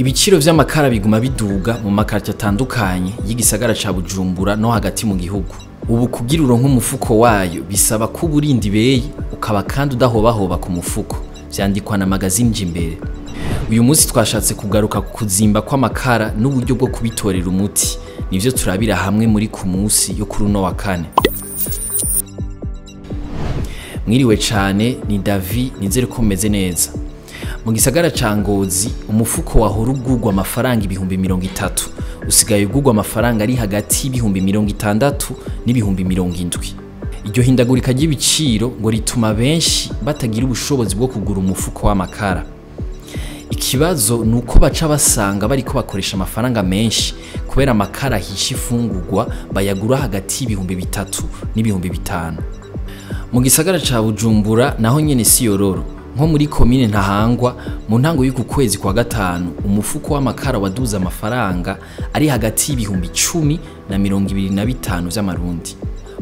Ibiciro vy'amakara biguma biduga mu makartie atandukanye y'igisagara ca Bujumbura no hagati mu gihugu. Ubu kugira uronke umufuko wayo bisaba ko uburinda ibeyi, ukaba kandi udahobahoba ku mufuko. Vyandikwa na magazine Jimbere. Uyu munsi twashatse kugaruka ku kuzimba kw'amakara n'uburyo bwo kubitorera umuti. Nivyo turabira hamwe muri ku munsi yo kuri uno wa kane. Mwiriwe cane, ni Davi, nizere ko mumeze neza. Mu gisagara ca Ngozi, umufuko wahora ugurwa amafaranga 30,000 usigaye ugurwa amafaranga ari hagati y'60,000 n'ibihumbi 70. Iryo hindagurika ry'ibiciro ngo rituma benshi batagira ubushobozi bwo kugura umufuko w'amakara. Ikibazo ni uko baca basanga bariko bakoresha amafaranga menshi kubera amakara ahisha ifungurwa bayagura hagati y'3,000 n'ibihumbi 5. Mu gisagara ca Bujumbura naho nyene si yororo. Nko muri komine Ntahangwa, mu ntango y'uku kwezi kwa gatanu, umufuko w'amakara waduze amafaranga ari hagati y'10,000 na 25,000 vy'amarundi.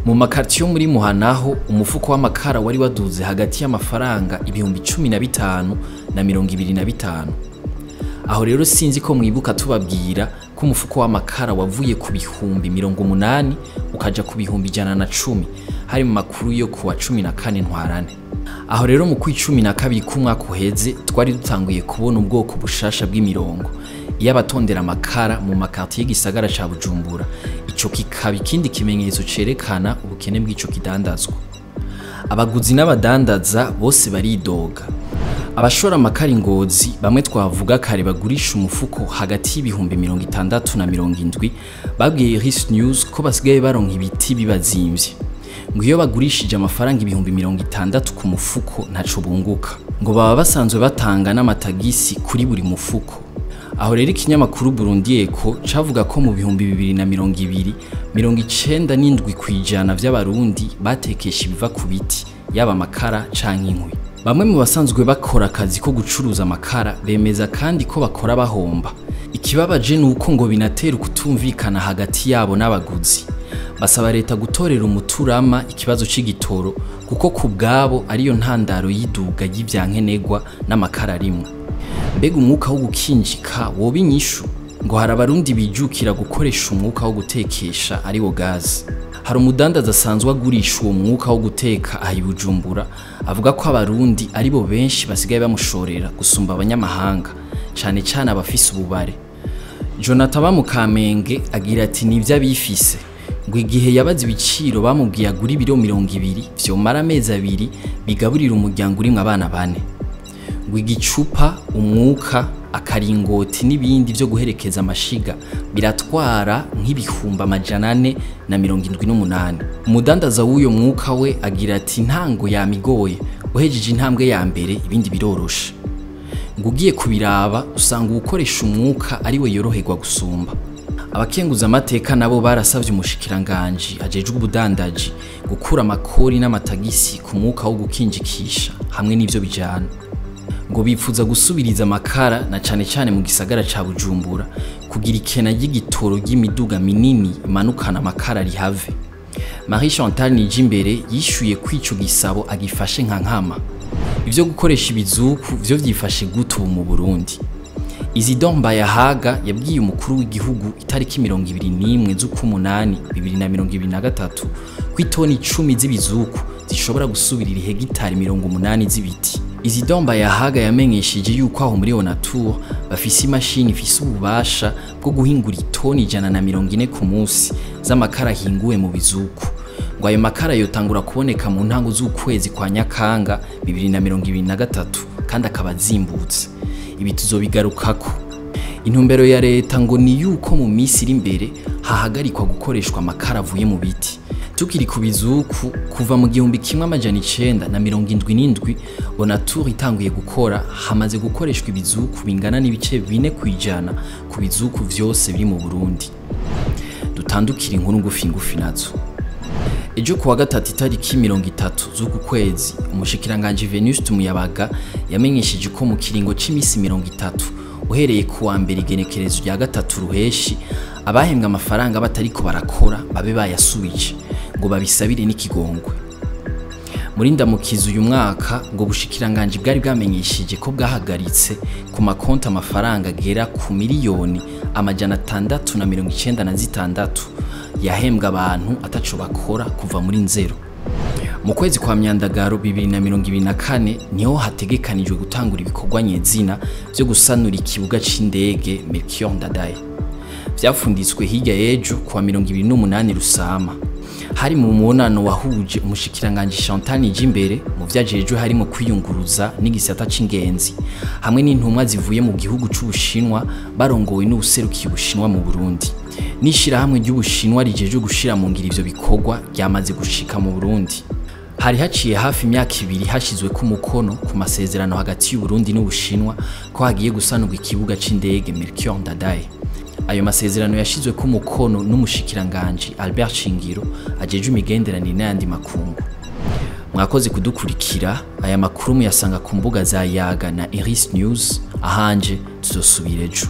Mu makartier yo muri Muhanaho, umufuko w'amakara wari waduze hagati y'amafaranga 15,000 na 25,000. Aho rero sinzi ko mwibuka tubabwira ko umufuko w'amakara wavuye ku 80,000 ukaja ku 110,000, hari mu makuru yo kuwa 14 Ntwarante. Aho rero mu kwa 12 k'umwaka uheze twari dutanguye kubona ubwoko bushasha bw'imirongo iyo abatondera amakara mu makartier y'igisagara ca Bujumbura. Ico kikaba ikindi kimenyetso cerekana ubukene bw'ico kidandazwa. Abaguzi n'abadandaza bose baridoga. Abashora amakara Ngozi bamwe twavuga kare bagurisha umufuko hagati y'60,000 na 70,000 babwiye Iris News ko basigaye baronka ibiti bibazimvye. Ngo iyo bagurishije amafaranga 60,000 ku mufuko ntaco bunguka. Ngo baba basanzwe batanga n'amatagisi kuri buri mufuko. Aho rero ikinyamakuru Burundi Eco cavuga ko mu 2020, 97% vy'abarundi batekesha ibiva ku biti, yaba amakara canke inkwi. Bamwe mu basanzwe bakora akazi ko gucuruza amakara bemeza kandi ko bakora bahomba. Ikibabaje ni uko ngo binatera ukutumvikana hagati yabo n'abaguzi. Basaba leta gutorera umuturama ikibazo c'igitoro kuko ku bwabo ariyo ntandaro y'iduga ry'ivyankenerwa n'amakara arimwo. Mbega umwuka wo gukinjika woba inyishu? Ngo hari abarundi bijukira gukoresha umwuka wo gutekesha ariwo gazi. Hari umudandaza asanzwe agurisha uwo mwuka wo guteka aha i Bujumbura, avuga ko abarundi aribo benshi basigaye bamushorera gusumba abanyamahanga, cane cane abafise ububare. Jonathan aba mu Kamenge agira ati nivyo abifise. Ngo igihe yabaze ibiciro bamubwiye agura ibiro 20 vyomara amezi 2 bigaburira umuryango urimwo abana 4. Ngo igicupa, umwuka, akaringoti n'ibindi vyo guherekeza amashiga biratwara nk'478,000. Umudandaza w'uyo mwuka we agira ati ntango yamigoye, uhejeje intambwe ya mbere ibindi biroroshe. Ngo ugiye kubiraba usanga uwukoresha umwuka ari we yoroherwa gusumba. Abakenguza amateka nabo barasavye umushikiranganji ajejwe ubudandaji gukura amakori n'amatagisi ku mwuka wo gukinjikisha hamwe n'ivyo bijana. Ngo bipfuza gusubiriza amakara na cane cane mu gisagara ca Bujumbura kugira ikena ry'igitoro ry'imiduga minini imanukana amakara rihave. Marie Chantal Nijimbere yishuye kwico gisabo agifashe nka nkama. Ivyo gukoresha ibizuku vyo vyifashe gute ubu mu Burundi? Isidore Mbayahaga yabwiye umukuru w'igihugu itariki 21 z'ukumunani 2023 ko itoni 10 z'ibizuku zishobora gusubirira hegitari 80 z'ibiti. Isidore Mbayahaga yamenyesheje yuko aho muri Onatur bafise imashini ifise ububasha bwo guhingura itoni 140 ku munsi z'amakara ahinguwe mu bizuku. Ngo ayo makara yotangura kuboneka mu ntango z'ukwezi kwa Nyakanga 2023 kandi akaba azimbutse. Ibi tuzobigarukako. Intumbero ya leta ngo ni yuko mu minsi iri imbere hahagarikwa gukoreshwa amakara avuye mu biti. Tukiri ku bizuku, kuva mu 1977 Onatur itanguye gukora, hamaze gukoreshwa ibizuku bingana n'ibice 4% ku bizuku vyose biri mu Burundi. Dutandukira inkuru ngufi ngufi nazo. Ejo kuwa gatatu itariki 30 z'uku kwezi, umushikiranganji Venuste Muyabaga yamenyesheje ko mu kiringo c'imisi 30 uhereye kuwa mbere igenekerezo rya 3 ruheshi abahembwa amafaranga batariko barakora babe bayasubije ngo babisabire n'ikigongwe. Muri Ndamukiza uyu mwaka, ngo bushikiranganji bwari bwamenyesheje ko bwahagaritse ku makonti amafaranga agera ku 696 miliyoni yahembwa abantu ataco bakora kuva muri Nzero. Mu kwezi kwa Myandagaro 2024 niho hategekanijwe gutangura ibikorwa nyezina vyo gusanura ikibuga c'indege Melchior Ndadaye. Vyafunditswe hirya y'ejo kuwa 28 Rusama, hari mu mubonano wahuje umushikiranganji Chantal Nijimbere mu vyajejwe harimo kwiyunguruza n'igisata c'ingenzi, hamwe n'intumwa zivuye mu gihugu c'Ubushinwa barongowe n'uwuserukiye Ubushinwa mu Burundi. N'ishirahamwe ry'Ubushinwa rijejwe gushira mu ngiro ivyo bikorwa ryamaze gushika mu Burundi. Hari haciye hafi imyaka 2 hashizweko umukono ku masezerano hagati y'Uburundi n'Ubushinwa ko hagiye gusanurwa ikibuga c'indege Melchior Ndadaye. Ayo masezerano yashizweko umukono n'umushikiranganji Albert Shingiro ajejwe imigenderanire n'ayandi makungu. Mwakoze kudukurikira. Aya makuru muyasanga ku mbuga za Yaga na Iris News. Ahanje tuzosubira ejo.